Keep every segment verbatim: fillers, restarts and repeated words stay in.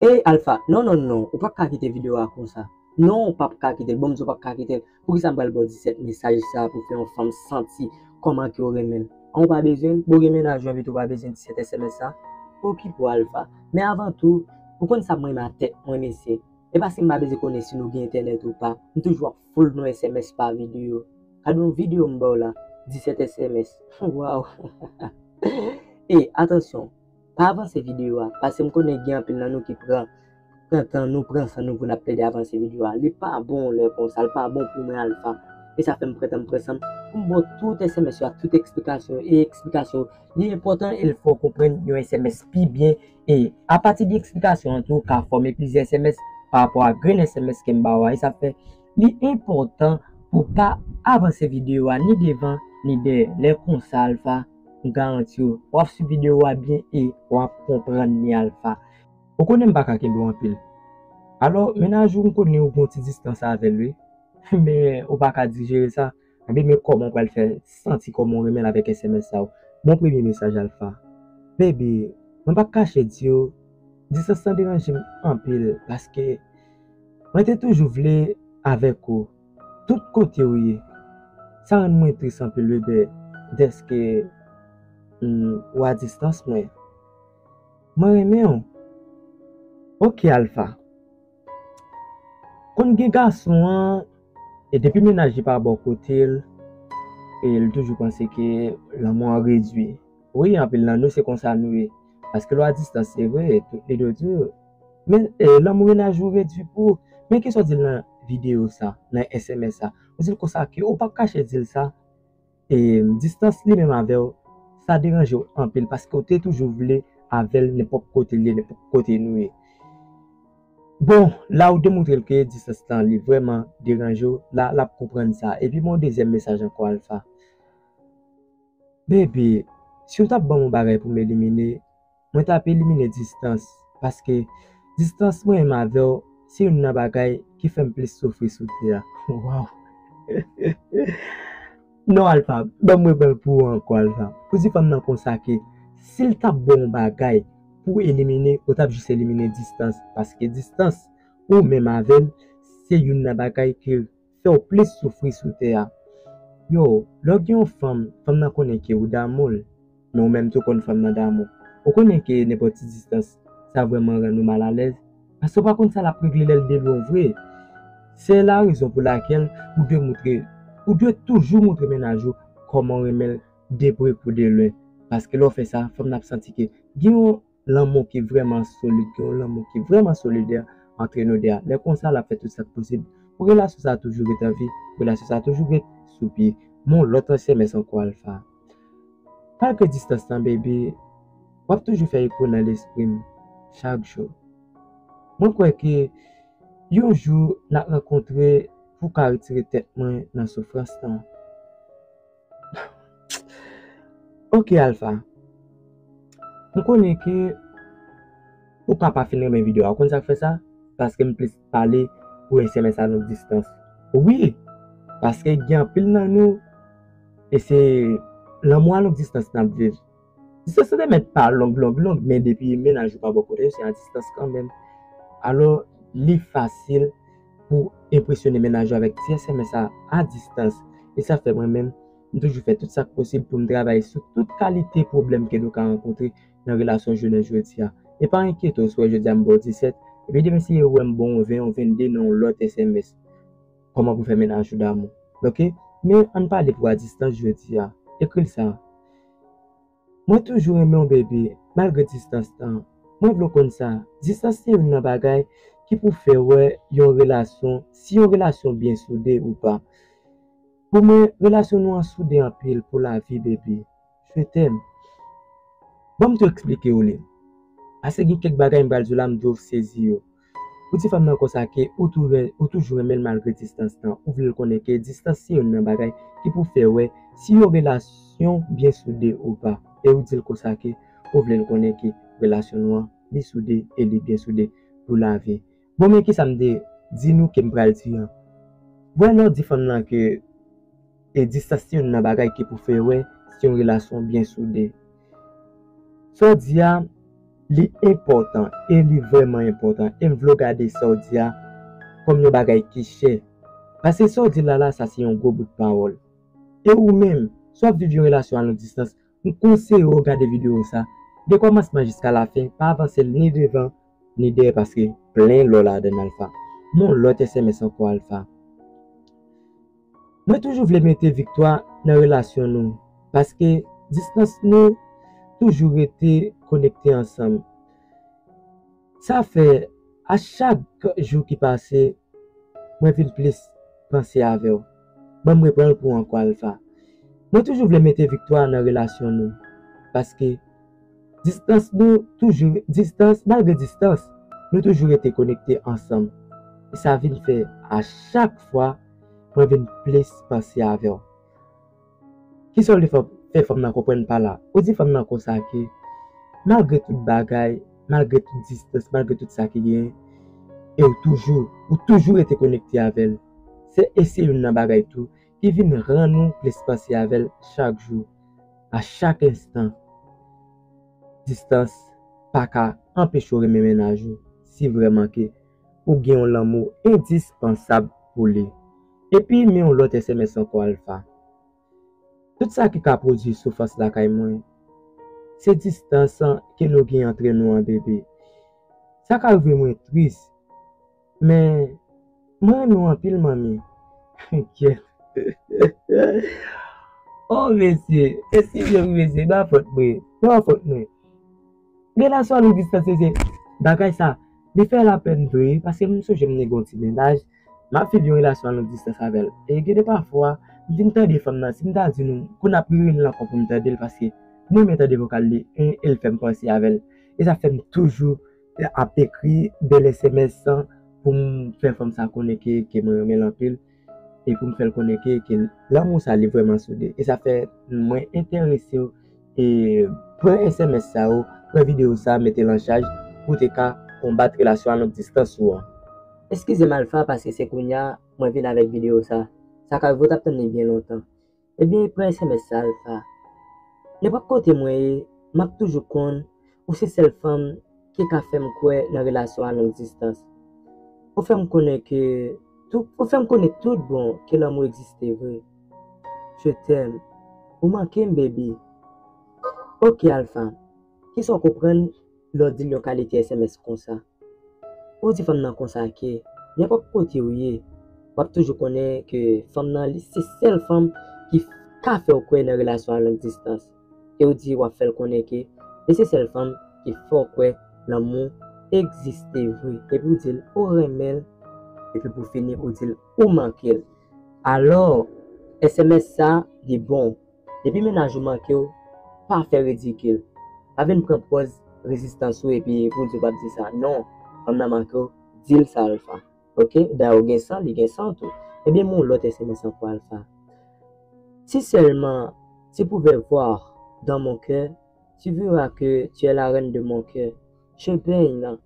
Ey Alpha, non, non, non, ou p ap ka kite videyo a konsa. Non, ou p ap ka kite l. Bon, m di w p ap ka kite l. Poukisa m pral ba w disèt mesaj sa pou fè yon fanm santi kòman ke w renmen l? An, ou pa bezwen l? Bon, gen mennaj ou anvi tou, ou pa bezwen disèt S M S sa? Okipe w Alpha. Men avan tou, ou konn sa m renmen a tèt mwen, mesye. E pa si m pa bezwen konnen si nou gen entènèt ou pa, m toujou ap full nou S M S pa videyo. Gade yon videyo m ba w la, disèt S M S. Waw! E, atansyon, pa avanse videyo a, paske m konnen gen anpil nan nou ki pran, pran tan nou, pran san nou pou n ap plede avanse videyo a. Li pa bon lè konsa, li pa bon pou mwen Alpha. E sa fè m pran tan m pran san m pou m ba w tout S M S yo ak tout eksplikasyon yo, e eksplikasyon yo, li enpòtan e l fè w konprann yon S M S pi byen. E apati de eksplikasyon an tou, w ka fòme plizyè S M S pa rapò a grenn S M S ke m ba w a. E sa fè li enpòtan pou w pa avanse videyo a ni devan ni dèyè. Lè konsa Alpha, m garanti w, w ap swiv videyo a byen e w ap konprann li Alpha. Ou konnen m pa ka kenbe w anpil. Alò, mennaj ou, m konnen ou gen yon ti distans avè l, wi. Men ou pa ka dijere sa. Anben, men kòman w pral fè santi kòman w renmen l avèk S M S sa yo? Mon premye mesaj Alpha. Baby, mwen p ap kache di w, distans lan deranje m anpil, paske mwen te toujou vle avèk ou. Tout kote w ye, sa rann mwen tris anpil, bebe, dèske, mm, w a distans mwen. Mwen renmen w. Oke, Alpha. Konn gen gason an, e depi mennaj li pa bò kote l, e l toujou panse ke lanmou an redui. Wi, anpil nan nou se konsa nou ye. Paske lè w a distans, se vre, tout li do di w. Men, e, lanmou mennaj ou redui pou ou. Men kisa w di l nan videyo sa, nan S M S sa? Ou di l konsa ke ou p ap kache di l sa, e, distans li menm avè w, sa deranje w anpil, paske w te toujou vle avè l nenpòt kote l ye, nenpòt kote nou ye. Bon, la ou demontre l ke distans lan li vrèman deranje w, la, l ap konprann sa. Epi m gen yon dezyèm mesaj ankò, Alpha. Baby, si w t ap ban m yon bagay pou m elimine, mwen t ap elimine distans, paske distans mwen menm avè w, se youn nan bagay ki fè m plis soufri sou tè a. Waw! Non, Alpha, ban m reprann l pou ou ankò, Alpha. Ou di fanm nan konsa ke si l t ap ba w yon bagay pou w elimine, ou t ap jis elimine distans, paske distans, ou menm avè l, se youn nan bagay ke fè w plis soufri sou tè a. Yo, lè w gen yon fanm, fanm nan konnen ke ou damou l, men ou menm tou konn fanm nan damou. Ou konnen ke nenpòt ti distans, sa vrèman rann ou malalèz, paske w pa konn sa l ap regle lè l de lwen w vre. Se la rezon pou lakèl ou dwe montre, ou dwe toujou montre mennaj ou kòman w renmen l de pre kou de lwen. Paske lè w fè sa, fanm nan ap santi ke gen yon lanmou ki vrèman solid, gen yon lanmou ki vrèman solidè antre nou de a. Lè konsa, l ap fè tout sa k posib pou relasyon sa a toujou ret an vi, pou relasyon sa a toujou ret sou pye. Men yon lòt S M S ankò, Alpha. Malgre distans lan, baby, w ap toujou fè eko nan lespri m chak jou. Mwen kwè ke yon jou n ap rankontre pou w ka retire tèt mwen nan soufrans lan. Ok, Alpha. M konnen ke ou ka pa fin renmen videyo a. Ou konn sa k fè sa? Paske m plis pale pou S M S a long distans. Wi, paske gen anpil nan nou, e se lanmou a long distans n ap viv. Distans lan te mèt pa long, long, long, men depi mennaj ou pa bò kote w, se a distans kanmenm. Alò, li fasil pou enpresyone mennaj ou avèk ti S M S a, a distans. E sa fè mwen menm, m toujou fè tout sa k posib pou m travay sou tout kalite pwoblèm ke nou ka rankontre nan relasyon jounen jodi a. E pa enkyete w si w wè jodi a m ba w disèt, epi demen si w wè m ba w yon ven, yon vennde nan yon lòt S M S. Kòman pou fè mennaj ou damou. Ok? Men ann pale pou a distans jodi a. Ekri l sa. Mwen toujou renmen w, baby, malgre distans lan. Mwen vle w konn sa, distans se youn nan bagay ki pou fè wè yon relasyon, si yon relasyon byen soude ou pa. Pou mwen, relasyon nou an soude anpil pou lavi, baby. Je t'aime. Ban m tou eksplike w li. Paske gen kèk bagay m pral di w la, m dwe w sezi yo. Ou di fanm nan konsa ke ou tou ren-, ou toujou renmen l malgre distans lan. Ou vle l konnen ke distans se youn nan bagay ki pou fè wè si yon relasyon byen soude ou pa. E ou di l konsa ke ou vle l konnen ke relasyon nou an, li soude e li byen soude pou lavi. Bon, men kisa m te di nou ke m pral di an? Wè lè w di fanm nan ke e distans se youn nan bagay ki pou fè wè si yon relasyon byen soude. Sa w di a, Li enpòtan, e li vrèman enpòtan, e m vle w gade sa w di a kòm yon bagay ki chè. Paske sa w di la la, sa se yon gwo bout pawòl. E ou menm, si w ap viv yon relasyon a long distans, m konseye w gade videyo sa, de kòmansman jiska lafen, pa avanse l ni devan, ni dèyè, paske plen lò ladan l, Alpha. M gen yon lòt S M S ankò, Alpha. Mwen toujou vle mete viktwa nan relasyon nou, paske distans nou toujou rete konekte ansanm. Sa fè, a chak jou ki pase, mwen vin plis panse avè w. Ban m reprann l pou w ankò, Alpha. Mwen toujou vle mete viktwa nan relasyon nou, paske distans nou toujou, distans, malgre distans, nou toujou rete konekte ansanm. E sa vin fè, a chak fwa, mwen vin plis panse avè w. Kisa w vle fè, fè fanm nan konprann pa la? Ou di fanm nan konsa ke, malgre tout bagay, malgre tout distans, malgre tout sa ki genyen, e w toujou, ou toujou rete konekte avè l. Se, e se youn nan bagay tou ki vin rann ou plis panse avè l chak jou, a chak enstan. Distans pa ka anpeche w renmen mennaj ou si vrèman ke ou gen yon lanmou endispansab pou li. Epi, men yon lòt S M S ankò, Alpha. Tout sa ki ka pwodui soufrans lakay mwen, se distans ke nou gen antre nou an, bebe. Sa ka rive mwen tris, men mwen renmen w anpil, manmi. Kyèt. Oh, mesye, eskize m, mesye, pa fòt mwen, pa fòt mwen. Relasyon long distans, se bagay sa, li fè lapèn vre, paske m sonje m te gen yon ti mennaj, m ap viv yon relasyon long distans avè l. E gen de pafwa, m vin tande fanm nan, si m ta di nou, kou n ap rele l ankò pou m tande l, paske mwen renmen tande vokal li, e, e l fè m panse avè l. E sa fè m toujou ap ekri bèl S M S pou m fè fanm sa konnen ke, ke mwen renmen l anpil, e pou m fè l konnen ke, ke lanmou sa li vrèman soude. E sa fè mwen enterese w, e pran S M S sa yo, pran videyo sa, mete l an chaj pou te ka konbat relasyon a long distans ou an. Eskize m, Alpha, paske se kounye a mwen vin avèk videyo sa. Sa ka rive w t ap tann li byen lontan. Ebyen, pran S M S sa, Alpha. Nenpòt kote mwen ye, m ap toujou konn ou se sèl fanm ki ka fè m kwè nan relasyon a long distans. Ou fè m konnen ke tout, ou fè m konnen tout bon ke lanmou egziste vre. Je t'aime. Ou manke m, baby. Ok, Alpha. Kisa w konprann lè w di l yon kalite S M S konsa? Ou di fanm nan konsa ke, nenpòt kote w ye, w ap toujou konnen ke fanm nan, li se sèl fanm ki ka fè w kwè nan relasyon a long distans. E w di w ap fè l konnen ke, li se sèl fanm ki fè w kwè lanmou egziste vre. Epi w di l ou renmen l, epi pou fini, ou di l ou manke l. Alò, S M S sa, li bon. Depi mennaj ou manke w, pa fè ridikil. Pa vin pran pòz rezistans ou epi pou w di w p ap di sa. Non, fanm nan manke w, di l sa, Alpha. Ok? Dayè ou gen san, li gen san tou. Ebyen, m yon lòt S M S ankò, Alpha. Si seulement tu pouvais voir dans mon cœur, tu verras que tu es la reine de mon cœur. Je baigne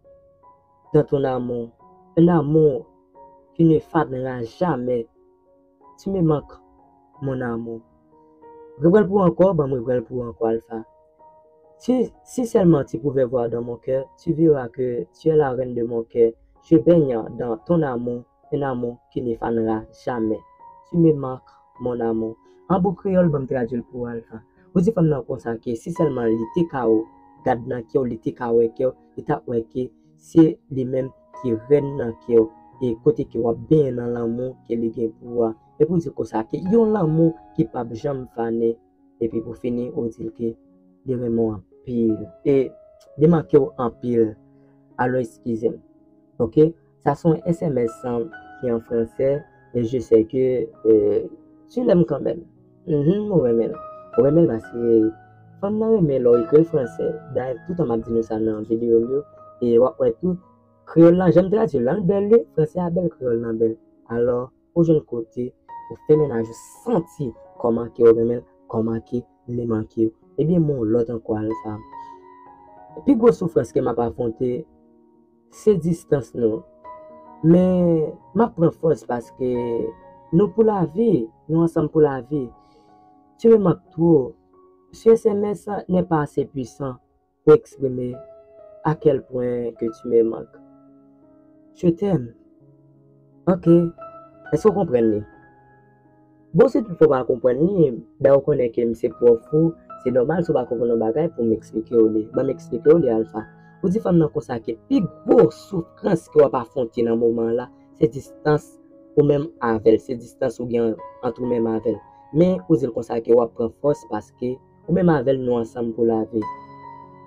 dans ton amour, un amour qui ne fanera jamais. Tu me manques, mon amour. Repran l pou ankò, ban m repran l pou ankò, Alpha. Si, si seulement tu pouvais voir dans mon cœur, tu verras que tu es la reine de mon cœur. Je baigne dans ton amour, un amour qui ne fanera jamais. Tu me manques, mon amour. An bon kreyòl, ban m tradui l pou ou, Alpha. Ou di fanm nan konsa ke si sèlman li te ka w gad nan kè w, li te ka wè kè w, li t ap wè ke se li menm ki rèn nan kè w, e kote ke w ap benyen nan lanmou ke li gen pou ou a. Epi w di konsa ke yon lanmou ki p ap janm fane, epi pou fini, ou di l ke li renmen w anpil, e li manke w anpil. Alò, eskize m. Ok? Sa se yon S M S ki an fransè, e je sais que, euh, tu l'aimes quand même. Mhm, ou renmen l. Ou renmen l paske fanm nan renmen lè w ekri l fransè. Dayè, toutan m ap di nou sa nan videyo m yo, e w ap wè tou, kreyòl lan, jan m tradui l lan, l bèl wi, fransè a bèl, kreyòl lan bèl. Alò, ou jwenn kote ou fè mennaj ou santi kòman ke w renmen l, kòman ke li manke w. Ebyen, m yon lòt ankò, Alpha. Pi gwo soufrans ke m ap afwonte, se distans nou. Men, m ap pran fòs paske nou pou lavi, nou ansanm pou lavi. Tu me manques trop. Ce S M S n'est pas assez puissant pour exprimer À quel point que tu me manques. Je t'aime. Ok. Èske w konprann li? Bon, si toutfwa w pa konprann li, dayè w konnen ke m se pwòf ou, se nòmal si w pa konprann yon bagay pou m eksplike w li. Ban m eksplike w li, Alpha. Ou di fanm nan konsa ke pi gwo soufrans ke w ap afwonte nan moman an la, se distans ou menm avè l, se distans ou gen ant ou menm avè l. Men ou di l konsa ke w ap pran fòs paske ou menm avè l nou ansanm pou lavi.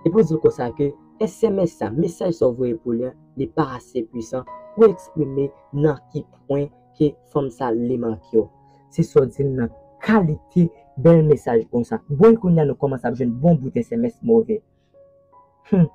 Epi ou di l konsa ke S M S sa, mesaj sa w voye pou li an, li pa ase pwisan pou eksprime nan ki pwen ke fanm sa li manke w. Se sa w di l nan kalite bèl mesaj konsa. Bon, kounye a nou kòmanse ap jwenn bon bout S M S move. Hmm.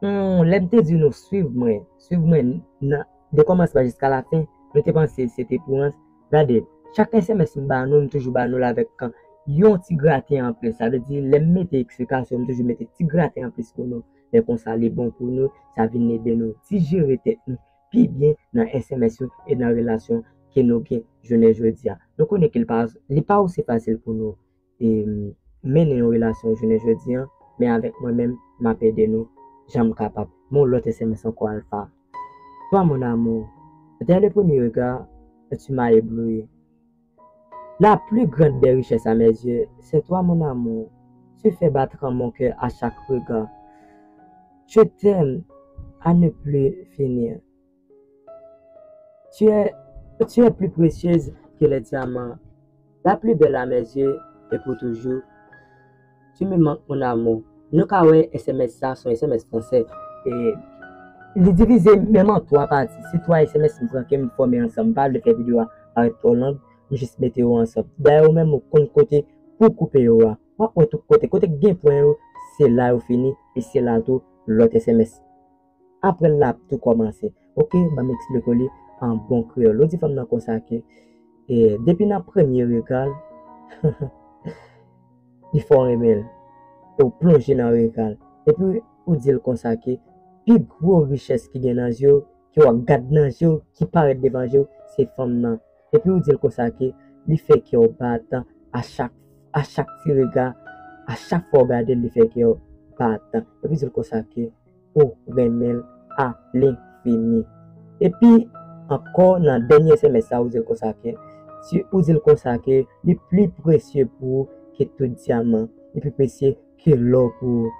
Hmm, lè m te di nou swiv mwen, swiv mwen nan, de kòmansman jiska lafen, nou te panse se te pou rans. Gade, chak S M S m ba nou, m toujou ba nou l avèk yon ti graten anplis. Sa vle di, lè m mete eksplikasyon, m toujou mete ti graten anplis pou nou. Lè konsa, li bon pou nou, sa vin ede nou dijere tèt nou pi byen nan S M S yo e nan relasyon ke nou gen jounen jodi a. Nou konnen ke li pa, li pa osi fasil pou nou e, mennen yon relasyon jounen jodi a, men avèk mwen menm, m ap ede nou jan m kapab. Yon lòt S M S ankò, Alpha. Toi, mon amour, dès le premier regard, tu m'as ébloui. La plus grande des richesses à mes yeux, c'est toi, mon amour. Tu fais battre mon cœur à chaque regard. Je t'aime à ne plus finir. Tu es, tu es plus précieuse que les diamants, la plus belle à mes yeux et pour toujours. Tu me manques, mon amour. Nou ka wè S M S sa, se yon S M S fransè. E li divize menm an twa pati. Se twa S M S m pran ke m fòme ansanm. M pa vle fè videyo a parèt twò long, m jis mete yo ansanm. Dayè, ou menm ou konn kote pou koupe yo a. W ap wè tout kote. Kote k gen pwen yo, se la yo fini, e se la tou lòt S M S. Apre l la ap tou kòmanse. Oke, ban m eksplike w li an bon kreyòl. Ou di fanm nan konsa ke, e, depi nan premye rega l, li fè w renmen l. E w plonje nan rega l. Epi, ou di l konsa ke pi gwo richès ki gen nan je w, ke w ap gad nan je w, ki parèt devan je w, se fanm nan. Epi, ou di l konsa ke li fè kè w bat a chak, a chak ti rega, a chak fwa w gade l, li fè kè w bat. Epi, ou di l konsa ke ou renmen l a lenfini. Epi ankò nan dènye S M S sa, ou di l konsa ke, si ou di l konsa ke li pli presye pou ou ke tout dyaman, li pli presye ke lò pou ou.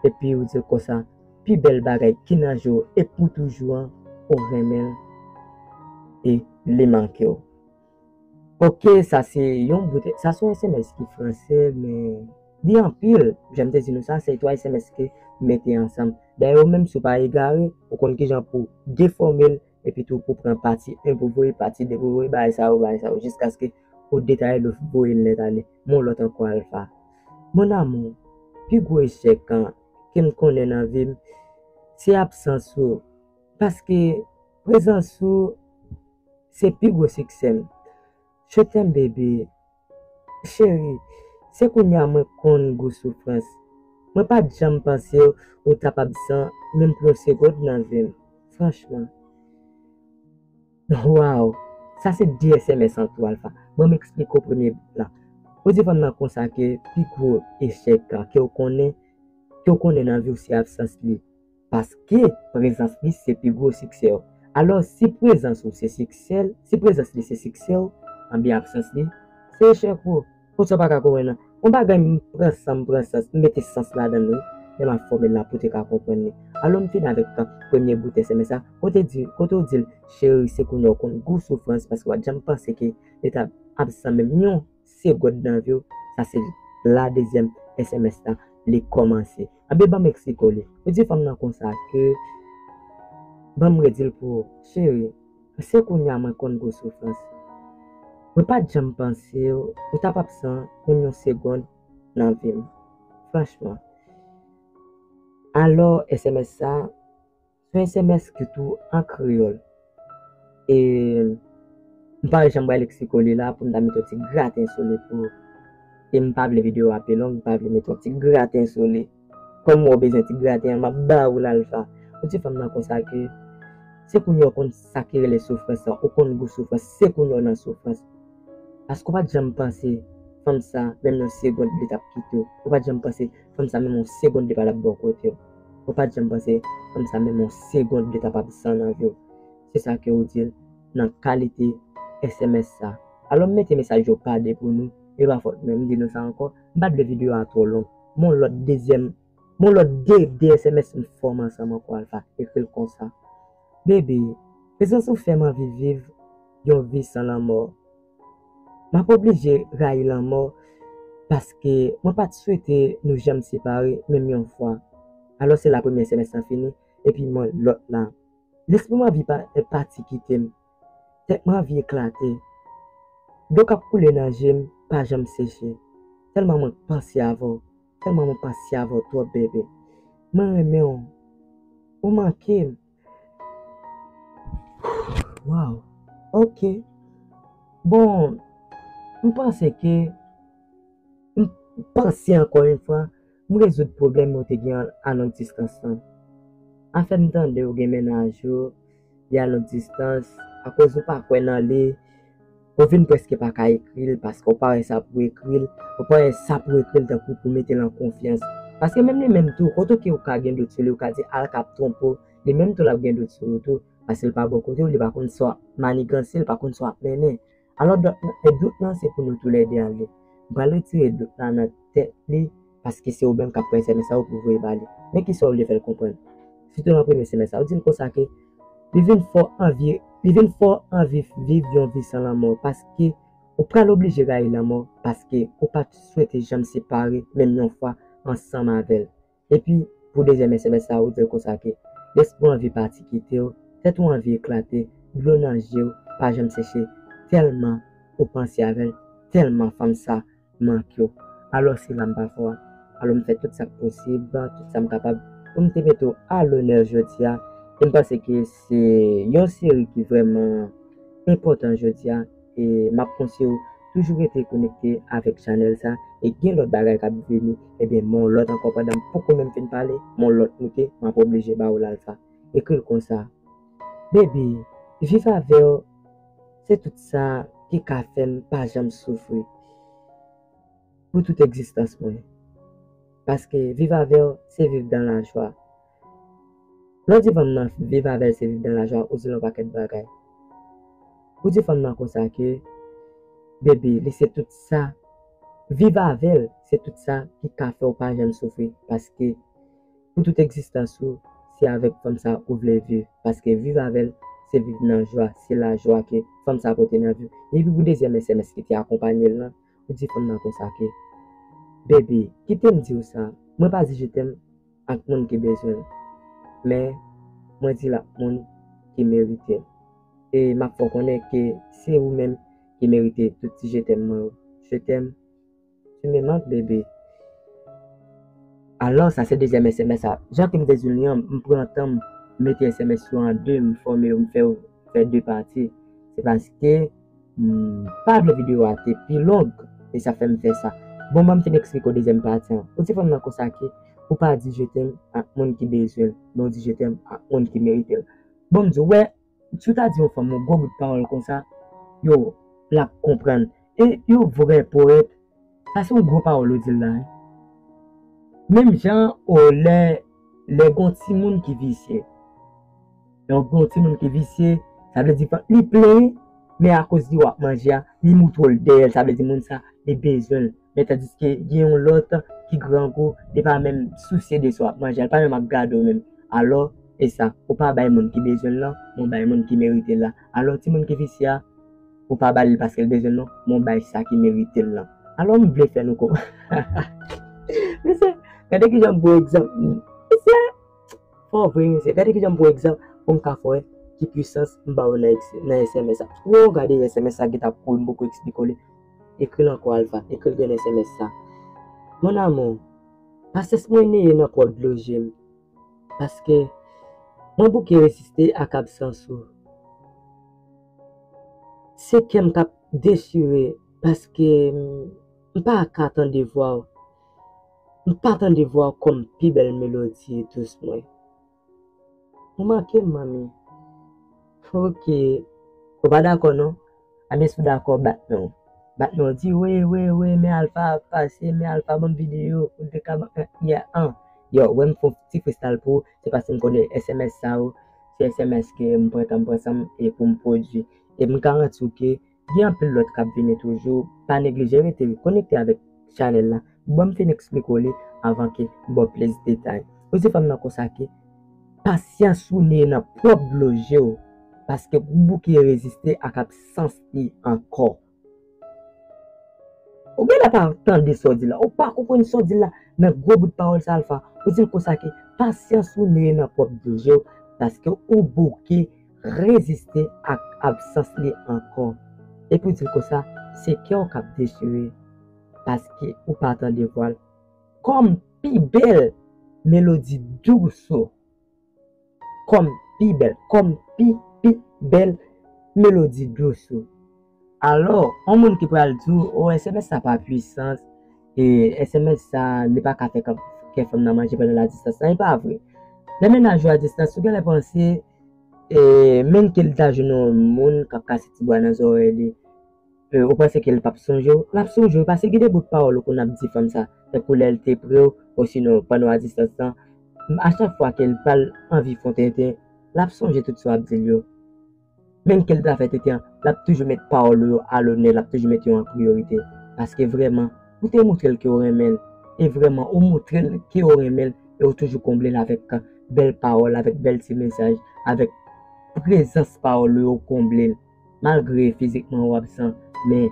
Epi ou di l konsa, pi bèl bagay ki nan je w e pou toujou an, ou renmen l e li manke w. Oke, sa se yon bout, sa se yon S M S ki fransè, men li anpil. Jan m te di nou sa, se twa S M S ke m mete ansanm. Dayè, ou menm si w pa egare, ou konn kijan pou defòme l, epi tou pou pran pati en pou voye, pati de pou voye, bagay sa yo, bagay sa yo, jiskaske ou detaye l, ou voye l nèt ale. Yon lòt ankò, Alpha. Mon amour, pi gwo echèk an ke m konnen nan vi m, se absans ou. Paske prezans ou se pi gwo siksè m. Je t'aime, bébé. Cheri, se kounye a mwen konn gou soufrans. Mwen pa t janm panse w t ap absan menm pou yon segonn nan vi m. Franchman. Waw! Sa se de S M S an tou, Alpha. Ban m eksplike w premye bout la. Ou di fanm nan konsa ke pi gwo echèk ke w konnen, ke w konnen nan vi w se absans li. Paske prezans li se pi gwo siksè w. Alò, si prezans ou se siksè l, si prezans li se siksè w, anben absans li se echèk ou. Pou sa w pa ka konprann nan. Yon bagay m pran san m pran sans, m mete sans ladan l wi. Lè m ap fòme l la pou w te ka konprann li. Alò, m fini avèk premye bout S M S la. Kote di, kote w di l, cheri, se kounye a w konn gou soufrans paske w pa t janm panse ke li t ap absan menm yon segonn nan vi w, sa se la dezyèm S M S la, li kòmanse. Anben, ban m eksplike w li. Ou di fanm nan konsa ke, ban m redi l pou ou, cheri, se kounye a mwen konn gou soufrans. Mwen pa t janm panse w t ap absan menm yon segonn nan vi m. Franchman. Alò, S M S sa, se yon S M S ki tou an kreyòl. E m pa wè jan m pral eksplike w li la pou m ta mete yon ti graten sou li pou, e m pa vle videyo a pi long, m pa vle mete yon ti graten sou li. Kòm w bezwen ti graten an, m ap ba ou l, Alpha. Ou di fanm nan konsa ke se kounye a w konn sa ki rele soufrans lan, ou konn gou soufrans, se kounye a w nan soufrans. Paske w pa t janm panse fanm sa, menm yon segonn, li t ap kite w. Ou pa t janm panse fanm sa, menm yon segonn, li pa t ap bò kote w. Ou pa t janm panse fanm sa menm yon segonn li ta p ap zann nan vi w. Se sa ke ou di l nan kalite S M S sa. Alò m mete mesaj yo pa de pou nou, e pa fòt mwen, m di nou sa ankò, m pa t vle videyo a twò long. Mon lòt dezyèm, mon lòt de, de S M S m fè w ansanm ankò Alpha, ekri l konsa. Bebe, prezans ou fè m anvi viv yon vi san lanmò. M ap oblije rayi lanmò paske mwen pa t swete nou janm separe menm yon fwa. Alò se la premye semès lan fini, epi mwen lòt la. Lespri m anvi pa, pati kite m. Tèt mwen anvi eklate. Dlo k ap koule nan je m pa janm seche. Tèlman mwen panse avè w. Tèlman mwen panse avè w twòp, bebe. Mwen renmen w. Ou manke m. Wow. Ok. Bon, m panse ke, m panse ankò yon fwa, m rezoud pwoblèm yo te gen a long distans lan. Afè m tande w gen mennaj ou, li a long distans, akoz ou pa kwè nan li, ou vin prèske pa ka ekri l, paske ou pa wè sa pou ekri l, ou pa wè sa pou ekri l tankou pou mete l an konfyans. Paske menm li menm tou, kote ke ou ka gen dout sou li, ou ka di al k ap twonpe w, li menm tou l ap gen dout sou ou tou, paske l pa bò kote w, li pa konn sa w ap maniganse, li pa konn sa w ap mennen. Alò, dout, e dout lan, se pou nou toulède ale. M pral retire dout lan nan tèt li, paske se ou menm k ap pran S M S sa ou pou voye ba li. Men kisa w vle fè l konprann? Sitou nan premye semès sa, ou di l konsa ke li vin fè w anvi, li vin fè w anvi viv yon vi san lanmò, paske ou pral oblije rayi lanmò, paske ou pa t swete janm separe, menm yon fwa, ansanm avè l. Epi, pou dezyèm S M S sa, ou di l konsa ke lespri w anvi pati kite w, tèt ou anvi eklate, dlo nan je w pa janm seche, tèlman ou panse avè l, tèlman fanm sa manke w. Alò, se la m pa fè w. Alò, m fè tout sa k posib, tout sa m kapab, pou m te mete w a lonè jodi a. E m panse ke se yon seri ki vrèman enpòtan jodi a. E m ap konseye w toujou rete konekte avèk chanèl sa. E gen lòt bagay k ap vini. Ebyen, m on lòt ankò pandan m poko menm fin pale. M on lòt moute, m ap oblije ba w l Alpha. Ekri l konsa. Baby, viv avè w, se tout sa ki ka fè m pa janm soufri pou tout egzistans mwen. Paske viv avè w, se viv dan lajwa. Lè w di fanm nan viv avè l, se viv dan lajwa, ou di l yon pakèt bagay. Ou di fanm nan konsa ke, bebe, li se tout sa. Viv avè l, se tout sa ki ka fè w pa janm soufri. Paske pou tout egzistans ou, se avèk fanm sa ou vle viv. Paske viv avè l, se viv nan jwa, se lajwa ke fanm sa pote nan vi w. Epi pou dezyèm S M S ki te akonpanye l lan, ou di fanm nan konsa ke, bebe, kite m di w sa, mwen pa di je t'aime ak moun ki bezwen l, men mwen di l ak moun ki merite l. E m ap fè w konnen ke se ou menm ki merite tout ti je t'aime mwen yo. Je t'aime, tu me manques, bebe. Alò, sa se dezyèm S M S sa. Jan ke m te di w li an, m pran tan m mete S M S yo an de, m fòme yo, m fè yo fè de pati. Se paske m pa vle videyo a te pi long, e sa fè m fè sa. Bon, ban m fin eksplike w dezyèm pati an. Ou di fanm nan konsa ke ou pa di je t'aime ak moun ki bezwen l, men ou di je t'aime ak moun ki merite l. Bon, m di w, wè, si w ta di yon fanm yon gwo bout pawòl konsa, yo, l ap konprann. E yon vrè powèt, sa se yon gwo pawòl ou di l la, wi. Menm jan, o, lè, lè gon timoun ki visye. Lè gon timoun ki visye, sa vle di li plen, men akoz li w ap manje a, li moutre w l dèyè l, sa vle di moun sa, li bezwen l. Men tandiske gen yon lòt ki grangou, li pa menm sousye de sa w ap manje a, li pa menm ap gade w menm. Alò, e sa, ou pa bay moun ki bezwen l lan, men w bay moun ki merite l la. Alò, timoun ki visye a, ou pa ba li l paske l bezwen l non, men w bay sa ki merite l lan. Alò, m vle fè nou konprann. Mesye, gade kijan m pran egzanp. Mesye, fò vre, mesye. Gade kijan m pran egzanp pou m ka fè w wè ki pwisans m ba w nan, nan S M S sa. Wo, gade S M S sa ki t ap kouri, m poko eksplike w li. Ekri l ankò, Alpha. Ekri l gen S M S sa. Mon amour, pa sès mwen neye nan pwòp dlo je m. Paske mwen bouke reziste ak absans ou. Se kè m k ap dechire paske m, m pa ka tande vwa w. M pa tande vwa w kòm pi bèl melodi dous mwen. Ou manke m, manmi. Ok. Ou pa dakò, non? Ebyen, si w dakò, bat men w. Bat men w, di, wi, wi, wi, men Alpha ap pase, men Alpha ban m videyo, ou te ka ban, ya, an. Yo, wè m fè yon ti freestyle pou ou, se paske m konnen S M S sa yo, se S M S ke m pran tan m pran san m e pou m pwodui. E m garanti w ke gen anpil lòt k ap vini toujou. Pa neglije rete konekte avèk chanèl la. Bon, m fin eksplike w li avan ke m ba w plis detay. Ou di fanm nan konsa ke pasyans ou neye nan pwòp dlo je w, paske ou bouke reziste ak absans li ankò. Ou genlè pa tande sa w di la, ou pa konprann sa w di la nan gwo bout pawòl sa Alpha. Ou di l konsa ke pasyans ou neye nan pwòp dlo je w, paske ou bouke reziste ak absans li ankò. Epi w di l konsa, se kè w k ap dechire, paske ou pa tande vwa l. Kòm pi bèl melodi dous ou. Kòm pi bèl, kòm pi, pi bèl melodi dous ou. Alò, yon moun ki pral di w, o, S M S sa pa pwisans, e S M S sa, li pa ka fè kè, kè fanm nan manje pandan l a distans lan, e pa vre. Lè mennaj ou a distans, ou genlè panse, e, menm ke l ta jwenn yon moun k ap kase ti bwa nan zòrèy li, e, ou panse ke l p ap sonje w? L ap sonje w, paske gen de bout pawòl ou konn ap di fanm sa, tankou lè l te pre w, osinon pandan w a distans lan, a chak fwa ke l pral anvi fè yon tenten, l ap sonje tout sa w ap di l yo. Menm ke l ta fè tenten an, l ap toujou met pawòl ou yo a lonè, l ap toujou met yo an priyorite. Paske vrèman, ou te montre l ke w renmen l. E vrèman, ou montre l ke w renmen l, e w toujou konble l avèk bèl pawòl, avèk bèl ti mesaj, avèk prezans pawòl ou yo konble l. Malgre fizikman ou absan, men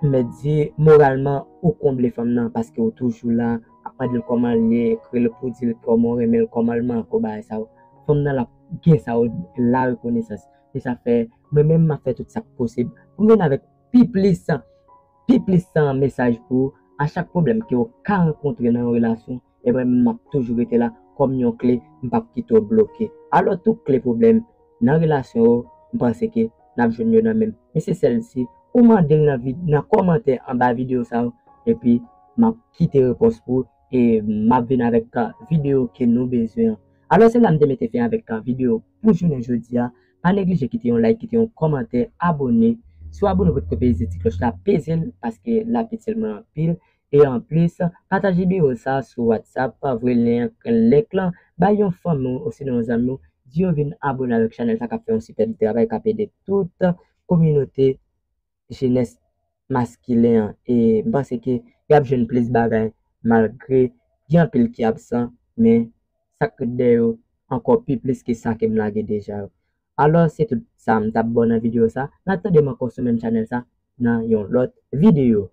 m mèt di, moralman, ou konble fanm nan, paske w toujou la, ap mande l kòman l ye, ekri l pou di l kòman w renmen l, kòman l manke w, bagay sa yo. Fanm nan, l ap gen sa yo, la rekonesans. Se sa fè, mwen menm, m ap fè tout sa k posib pou m vin avèk pi plis, pi plis mesaj pou ou. A chak pwoblèm ke w ka rankontre nan yon relasyon, ebyen, m ap toujou rete la kòm yon kle, m p ap kite w bloke. Alò, tout kle pwoblèm nan relasyon yo, m panse ke n ap jwenn yo nan men m. Men se sèl si ou mande l nan vid-, nan kòmantè anba videyo sa yo, epi m ap kite repons pou ou, e m ap vin avèk, ah, videyo ke nou bezwen an. Alò, se la m te mete fen avèk, ah, videyo pou jounen jodi a. Pa neglije kite yon like, kite yon kòmantè, abòne. Si w abòne, ou potko peze ti klòch la, peze l, paske l ap itil mwen anpil. E anplis, pataje videyo sa sou WhatsApp, voye link, link lan bay yon fanmi w osinon yon zanmi w, di yo vin abòne avèk chanèl sa k ap fè yon sipèb travay, k ap ede tout kominote jenès maskilen an. E m panse ke y ap jwenn plis bagay, malgre gen anpil ki absan, men sa k ret dèyè yo ankò pi plis ke sa ke m lage deja yo. Alò, se tout sa m t ap ba w nan videyo sa. N ap tande m ankò sou menm chanèl sa nan yon lòt videyo.